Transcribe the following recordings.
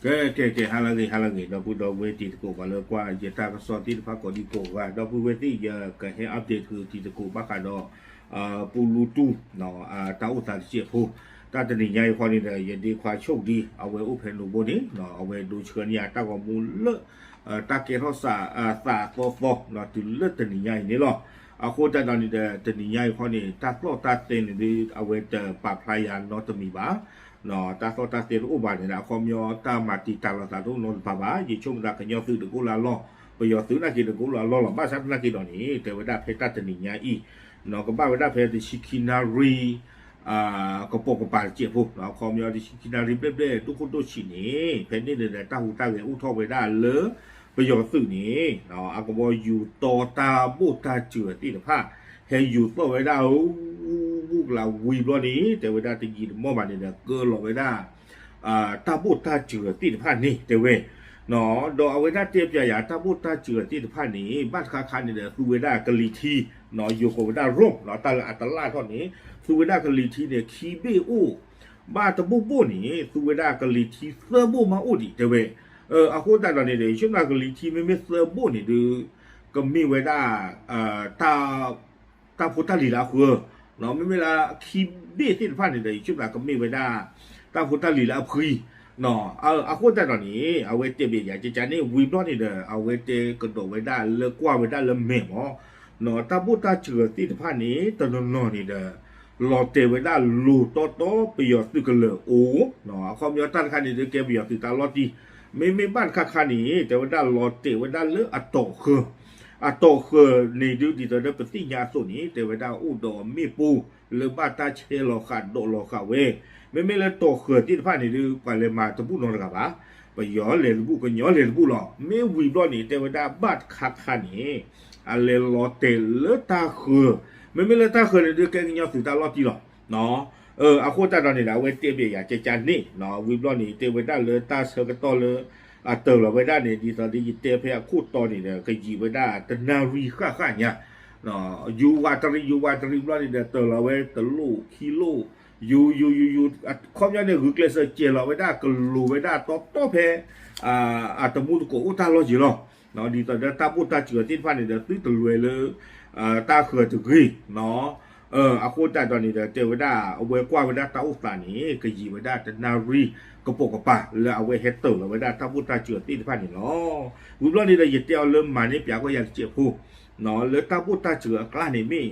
ကဲ ကဲ ကဲ ဟါလၢအဂ့ၤ ဟါလၢအဂ့ၤ ဒီပုၢ်ဒီဝဲၢ်တံၤသကိး ပှၤလၢကွၢ်ယတၢ်ကစီၣ်သ့ၣ်တဖၣ်ကိးဒံကိးဂၤ ဒီပုၢ်ဝဲၢ်သ့ၣ် ယကဟဲ update ဃုာ်တံၤသကိးဘၣ်ဃးဒီး ပူလူတူၢ် တၢ်အိၣ်သးတစဲးဖိ တၢ်တနံၤညါအံၤဃီန့ၣ်ဒီး ယဒ့ခွါဆိၣ်ဒံ အဝဲအိၣ်ဖဲနိဘိန့ၣ် အဝဲဒိဆှၢန့ၢ်ယၤတၢ်ဂီၤမူလၢ တၢ်ကဲထီၣ်သးသးသီသီ တုၤလၢတနံၤညါအံၤန့ၣ်လီၤ. အဃိသတးဒီးန့ၣ်ဒီး တနံၤညါအံၤဃီန့ၣ် တၢ်သီၣ်တၢ်သဲန့ၣ်ဒီး အဝဲတပာ်ဖျါယၤနီတမံၤဘၣ် တၢ်သီၣ်တၢ်သဲတအိၣ်ဘၣ်န့ၣ်ဒီး အခီပညီတၢ်မၤတံာ်တာ်လိာ်သးတအိၣ်နီတဖၣ်ဘၣ်. ယဆိကမိၣ်သးကညီသုးတကအိၣ်လၢအလီၢ် ပယီၤသုးနာ်က့တကအိၣ်လၢအလီၢ်လီၤ. ဘၣ်ဆၣ်သနာ်က့ဒီးန့ၣ် တဲဝဲဒၣ်ဖဲတၢ်တနံၤညါအံၤ ကဘၣ်ဝဲဒၣ်ဖဲတဆံခံနၣ်ရံၣ် ကပိာ်ကပၤတစဲးဖိ အခီပညီတဆံခံနၣ်ရံၣ်ဘျဲၣ်ဘျဲၣ် ဒိၣ်ခိၣ်ဒိၣ်ဆံးန့ၣ် ဖဲန့ၣ်န့ၣ်ဒီး တၢ်ဟူးတၢ်ဂဲၤအိၣ်ထီၣ်ဝဲဒၣ်လၢ ပယီၤသုးန့ၣ် အကဘီယူၤတီတၢ်ဘိၣ်တၢ်စှၤသ့ၣ်တဖၣ် ဟဲယူၤသီၣ်ဝဲဒၣ် ဘူၣ်ကလးဝံၤဘျီန့ၣ် တဲဝဲဒၣ်တယံာ်တမီၢ်ဘၣ်န့ၣ်ဒီး ကၢလီၤဝဲဒၣ် တၢ်ဘိၣ်တၢ်စှၤသ့ၣ်တဖၣ်န့ၣ် တဲဝဲ ဒီးအဝဲဒၣ်တဲပျးယၤ တၢ်ဘိၣ်တၢ်စှၤသ့ၣ်တဖၣ်န့ၣ် ဘၣ်တခါခါန့ၣ်ဒီး သူဝဲဒၣ်ကလံၤထံ ယိၤကိးဝဲဒၣ် drone တၢ်လၢအတလၣ်ထီၣ်န့ၣ် သူဝဲဒၣ်ကလံၤထံန့ၣ် ခံဘ့ၣ်အိၣ် ဘၣ်တဘိၣ်ဘိၣ်န့ၣ် သူဝဲဒၣ်ကလံၤထံသၢဘိၣ်မးအိၣ်ဒံး တဲဝဲ. အဃိသတးဒီးန့ၣ်ဒီး ယဆိကမိၣ်ကလံၤထံမ့မ့ၢ်သၢဘိၣ်န့ၣ်ဒီး ကမ့ၢ်ဝဲဒၣ် တၢ်ဖိတၢ်လံၤလၢအဃၢၤ မ့မ့ၢ်လၢခံဘ့ၣ်သ့ၣ်တဖၣ်န့ၣ်ဒီး ယဆိကမိၣ်ကမ့ၢ်ဝဲဒၣ် တၢ်ဖိတၢ်လံၤလၢအဖှံ အဃိသတးဒီးန့ၣ် အဝဲတဲဘၣ်ယၤကကန့ၣ် ဝံၤဘျီန့ၣ်ဒီး အဝဲတဲကဒီးဝဲဒၣ်လၢကွၢ်ဝဲဒၣ်လၢမဲာ်မး တၢ်ဘိၣ်တၢ်စှၤသ့ၣ်တဖၣ်န့ၣ် တနီၤနီၤန့ၣ်ဒီး လီၤတဲာ်ဝဲဒၣ်လိၤတီတီ ပယီၤသုးကလၢၤအိၣ် အခီပညီတၢ်တခါန့ၣ်ဒီး ကဲပယီၤသုးတၢ်လီၢ်တံၢ် မ့မ့ၢ်ဘၣ်တခါခါန့ၣ် တဲဝဲဒၣ်လီၤတဲာ်ဝဲဒၣ်လၢအတီၢ်ဃၢၤ အတီၢ်ဃၢၤန့ၣ်ဒုး ဒ်သိးဒီးပသ့ၣ်ညါအသိးန့ၣ် တဲဝဲဒၣ်အိၣ်ဒီးမ့ၣ်ပိၢ်လၢဘၣ်တၢ်ဆဲးလီၤဃာ်ဒိးလီၤဃာ်ဝဲ မ့မ့ၢ်လၢတီၢ်ဃၢၤသ့ၣ်တဖၣ်န့ၣ်ဒုး ပှၤလဲၤမၤတဘူၣ်နီတဂၤဘၣ် ပယီၤလဲၤတဘူၣ် ကညီလဲၤတဘူၣ်လီၤ. မ့ၢ်ဝံၤဘျီန့ၣ် တဲဝဲဒၣ်ဘၣ်တခါခါန့ၣ် အလဲၤလီၤတဲာ်လၢတၢ်ဃၢၤ မ့မ့ၢ်လၢတၢ်ဃၢၤန့ၣ်ဒုး ကဲကညီသုးတၢ်လီၢ်တံၢ်လီၤ. အဃိသတးဒီးန့ၣ်ဒီး အဝဲတဲဘၣ်ယၤကကန့ၣ် ဝံၤဘျီန့ၣ် တဲဝဲဒၣ်လၢတၢ်ဆၢကတီၢ်လၢ အတၢၢ်လီၤဝဲဒၣ်န့ၣ် ဒ်သိးဒီးယတဲဖဲအခိၣ်တီန့ၣ်ဒီး ကယံာ်ဝဲဒၣ်တနၣ်ရံၣ်ဃၣ်ဃၣ်ညါ ယူၤဝးတရံး ယူၤဝးတရံးဘျီန့ၣ်ဒီး တၢၢ်လီၤဝဲတလိၣ်ခံလိၣ် ယူၤ ယူၤ ယူၤ ယူၤ အခီပညီန့ၣ် ဂုာ်ကျဲးစၢးစဲးလီၤဝဲဒၣ်ကလိၤဝဲဒၣ်တီတီဖဲ အတမူတကိးအိၣ်တၢ်လီၢ်ယံၤလီၤ. ဒ်သိးဒီးတၢ်ဘိၣ်တၢ်စှၤသ့ၣ်တဖၣ်န့ၣ်ဒီး သုတလဲၤလၢ တၢ်ဃၢၤတဂ့ၤ အဃိသတးဒီးန့ၣ်ဒီး တဲဝဲဒၣ် အဝဲကွၢ်ဝဲဒၣ်တၢ်အိၣ်သးန့ၣ် ကယံာ်ဝဲဒၣ်တနၣ်ရံၣ်ကပိာ်ကပၤ လၢအဝဲဟဲတၢၢ်လီၤဝဲဒၣ်တၢ်ဘိၣ်တၢ်စှၤသ့ၣ်တဖၣ်န့ၣ်လီၤ. ဝံၤဘျီန့ၣ်ဒီး ယတဲအီၤလၢမၤန့ၢ်ပၠးကွၢ်ယၤတစဲးဖိ လၢတၢ်ဘိၣ်တၢ်စှၤအကျါန့ၣ်မ့ၢ်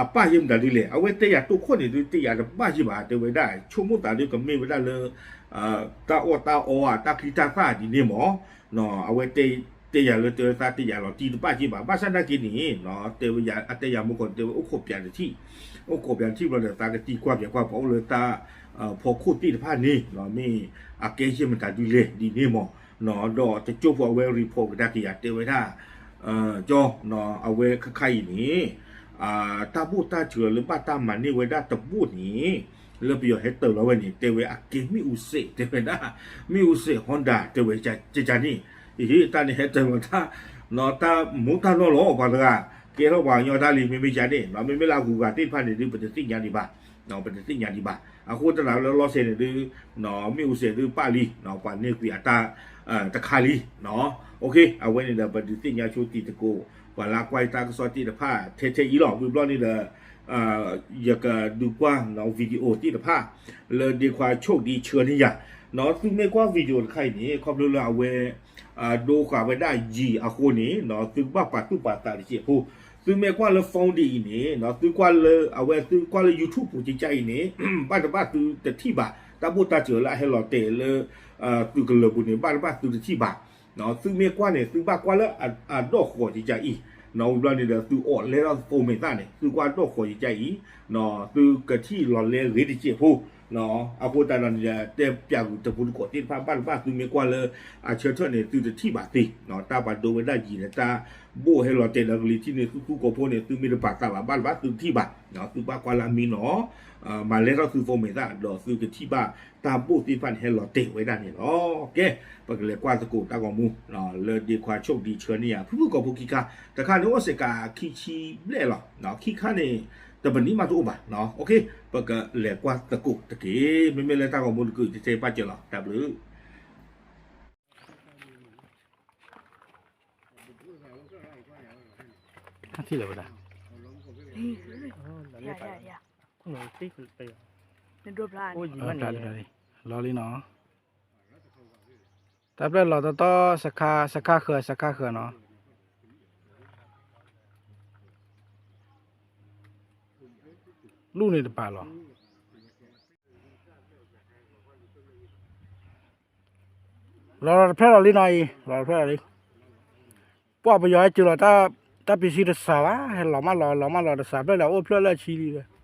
အပၣ်ယဲၢ်မတၤဒ်လဲၣ် အဝဲတဲယၤတိခိၣ်န့ၣ်ဒုး တဲယၤတဘၣ်ယဲၢ်ဘၣ် တဲဝဲဒၣ် ဆိကမိၣ်သးဒုးကမ့ၢ်ဝဲဒၣ်လၢ တၢ်အီၣ်တၢ်အီဧါ တၢ်ချံတၢ်သၣ်ဒ်န့ၣ်မး အဝဲတဲယၤလၢတဲဝဲသးတဲယၤလီၤတံၢ်တဘၣ်ယဲၢ်ဘၣ် ဘၣ်ဆၣ်သနာ်က့န့ၣ် တဲဝဲယၤ အတဲယၤမူကီၢ်န့ၣ် တဲဝဲအိၣ်ခိးပၠးတထံၣ် အိၣ်ခိးပၠးတထံၣ်ဘျီဒီး သးကသံကွၢ်ပၠးကွၢ်ပှၤအိၣ်လၢတၢ်ဖီခိၣ်သ့ၣ်တဖၣ်န့ၣ် မ့ၢ်အကဲယဲၢ်မတၤဒ်လဲၣ်ဒ်န့ၣ်မး ဒီးတကၠိဖိအဝဲ report ကဒါက့ၤယၤတဲဝဲဒၣ် ကၠီ အဝဲခါခါအံၤန့ၣ် တၢ်ဘိၣ်တၢ်စှၤလၢဘၣ်တၢ်မၤန့ၢ်ဝဲဒၣ်တဘိၣ်န့ၣ် လၢပယီၤဟဲတၢၢ်လီၤဝဲန့ၣ် တဲဝဲအကဲမ့ၣ်အူစဲး တဲဝဲဒၣ် မ့ၣ်အူစဲး Honda တဲဝဲကကန့ၣ် အံၤ တၢ်န့ၣ်ဟဲတၢၢ်လီၤတၢ် တၢ်မူတၢ်နီၢ်လီၤ ပှၤတဂၤ ကဲထီၣ်ပှၤကညီတၢ်လံ မ့မ့ၢ်ယၤန့ၣ် မ့မ့ၢ်လၢအဂုၤအဂၤသ့ၣ်တဖၣ်န့ၣ်ဒုး ပတသ့ၣ်ညါဒံးဘၣ် ပတသ့ၣ်ညါဒံးဘၣ် အဃိသတးလၢလီၤစဲးန့ၣ်ဒုး မ့ၣ်အူစဲးဒုးပၣ်လံ ပှၤန့ၢ်ကွံာ်အတၢ်တခါလံ အဝဲန့ၣ်ဒီး ပဒုးသ့ၣ်ညါဆိတံၤသကိး ပှၤလၢကွၢ်တၢ်ကစီၣ်သ့ၣ်တဖၣ် ထဲထဲအံၤလီၤ ဝံၤဘျီန့ၣ်ဒီး ယကဒုးကွၢ် video သ့ၣ်တဖၣ် လၢဒ့ခွါဆိၣ်ဒံဆှၢန့ၢ်ယၤ သုမ့ၢ်ကွၢ် video တခါအံၤန့ၣ် ခီဖျိလၢအဝဲ ဒိဃာ်ဝဲဒၣ်ယံၤအဃိန့ၣ် သုကဘၣ်ပာ်သူၣ်ပာ်သးတစဲးဖိ သုမ့ၢ်ကွၢ်လၢ phone ဒ်အံၤန့ၣ် သုကွၢ်လၢ အဝဲသုကွၢ်လၢ YouTube ပူၤကကါအံၤန့ၣ် ဘၣ်တဘၣ်သုတထံၣ်ဘၣ် တၢ်ဘိၣ်တၢ်စှၤလၢအဟဲလီၤတဲာ်လၢ သုးကလၢၤပူၤန့ၣ် ဘၣ်တဘၣ်သုတထံၣ်ဘၣ် သုမ့ၢ်ကွၢ်န့ၣ် သုဘၣ်ကွၢ်လၢအဒီၣ်ဃီၤကကါအံၤ ဝံၤဘျီန့ၣ်ဒီး သုအိးလဲထီၣ် phone မဲာ်သၣ်န့ၣ် သုကွၢ်ဒီၣ်ဃီၤကကါအံၤ သုကထံၣ်လီၤလဲဂ့ၤတစဲးဖိ အဃိသတးဒီးန့ၣ်ဒီး တဲပၠးကွံာ်တပူၤတကိးသ့ၣ်တဖၣ် ဘၣ်တဘၣ်သုမ့ၢ်ကွၢ်လၢအဆၢထၢၣ်န့ၣ် သုတထံၣ်ဘၣ်သ့ တၢ်ပှၤဒိဝဲဒၣ်ယံၤဒီး တၢ်ဘိၣ်ဟဲလီၤတဲာ်ဒီးကလံၤထံးန့ၣ် သူသူကိးဖိန့ၣ် သုမ့ၢ်တပာ်သးဘၣ် ဘၣ်တဘၣ်သုတထံၣ်ဘၣ် သုဘၣ်ကွၢ်လၢအမံနီၤ မၤလဲထီၣ်သု phone မဲာ်သၣ် ဒီးသုကထံၣ်ဘၣ်တၢ်ဘိၣ်သ့ၣ်တဖၣ်န့ၣ် ဟဲလီၤတဲာ်ဝဲဒၣ်န့ၣ်လီၤ. ကဲ ပကလဲၤကွၢ်သကိးတၢ်ဂီၤမူ လၢဒ့ခွါဆိၣ်ဒံဆှၢန့ၢ်ယၤ ဖုဖုကိးဖိခံခါ တခါန့ၣ်အိၣ်စ့ၢ်ကီးခံဆံဘျဲၣ်လီၤ. ခံခါန့ၣ် တပနံၣ်မးတအိၣ်ဘၣ်. ပကလဲၤကွၢ်သကိးတက့ၢ်. မ့မ့ၢ်လၢတၢ်ဂီၤမူတကုာ် ယတဲပာ်စၢၤလီၤ. တၢ်ဘျုး ထံၣ်လၢၤဝဲဒၣ်, လီၤလံနီၤ, တၢ်ပျဲၢ်လီၤတီတီ စခါဃၢၤ စခါဃၢၤနီၤ, လူၢ်န့ၣ်တပာ်လီၤ, လီၤတဖျၢၣ်လီၤလံနီၤအံၤ လီၤတဖျၢၣ်လီၤလံ, ပှၢ်ပယီၤဟဲစၢၤလီၤ, တၢ်ပံးဆံတစှၤဘၣ် ဟဲလီၤမးလီၤ လီၤမးလီၤတစှၤဖျၢၣ်လၢအအိၣ်ဖျၢၣ်လၢအဆံလံ,